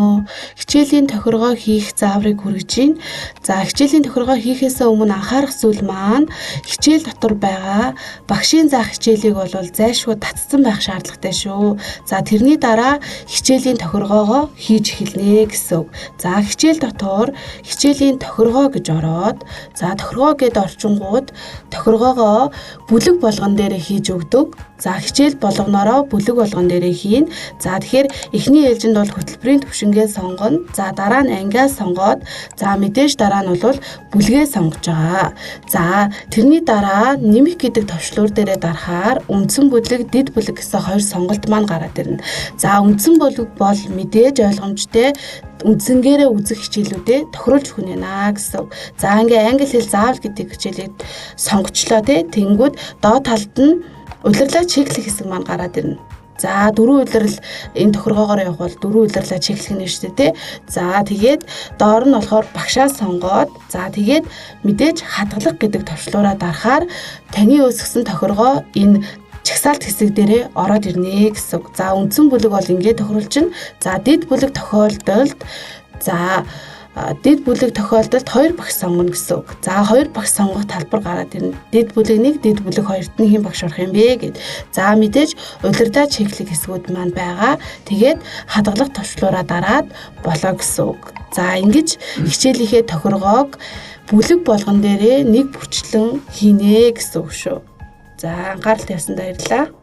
уу? Хичээлийн тохиргоо хийх зааврыг хүргэж байна. За, хичээлийн тохиргоо хийхээс өмнө анхаарах зүйл маань хичээл дотор байгаа багшийн заах хичээлийг бол зайлшгүй татсан байх шаардлагатай шүү. За, тэрний дараа хичээлийн тохиргоогоо хийж эхэлнэ гэсэн үг. За, хичээл дотор хичээлийн тохиргоо гэж ороод, за, тохиргоо гэд орчингууд тохиргоогоо бүлэг болгон дээр хийж өгдөг. За, хичээл болгоноороо бүлэг болгон дээрээ хийн. За, тэгэхээр эхний ээлжинд бол хөтөлбөрийн түвшингээ сонгоно. За, дараа нь ангиа сонгоод, за, мэдээж дараа нь бол бүлгээ сонгож байгаа. За, тэрний дараа нэмэх гэдэг товчлуур дээрээ дарахаар үндсэн бүлэг, дэд бүлэг гэсэн хоёр сонголт маань гараад ирнэ. За, үндсэн бүлэг бол мэдээж ойлгомжтой, үндсэнгээрээ үзэх хичээлүүдээ тохируулж өгнө наа гэсэн. За, ингээ англи хэл заавал гэдэг хичээлийг сонгочлоо, тий. Тэнгүүд доод талд нь улирлаа чеклэх хэсэг маань гараад ирнэ. За, дөрвөн улирал энэ тохиргоогоор явах бол дөрвөн улирлаа чеклэх нь шүү дээ, тий. За, тэгээд доор нь болохоор багшаа сонгоод, за, тэгээд мэдээж хадгалах гэдэг товчлуураа дарахаар таны үүсгэсэн тохиргоо энэ чагсаалт хэсэг дээрээ ороод ирнэ гэсэн үг. За, үндсэн бүлэг бол ингээд тохируулчихна. За, дэд бүлэг тохиолдолд, за, дэд бүлэг тохиолдолд хоёр багш сонгоно гэсэн үг. За, хоёр багш сонгох талбар гараад ирнэ. Дэд бүлэг 1, дэд бүлэг 2-т нь хэн багш орох юм бэ гэд. За, мэдээж улирдаа чеклэх хэсгүүд маань байгаа. Тэгээд хадгалах товчлуураа дараад болоо гэсэн үг. За, ингэж хичээлийнхээ тохиргоог бүлэг болгон дээрээ нэг бүрчлэн хийнэ гэсэн үг шүү. За, анхаарал тавьсанд баярлалаа.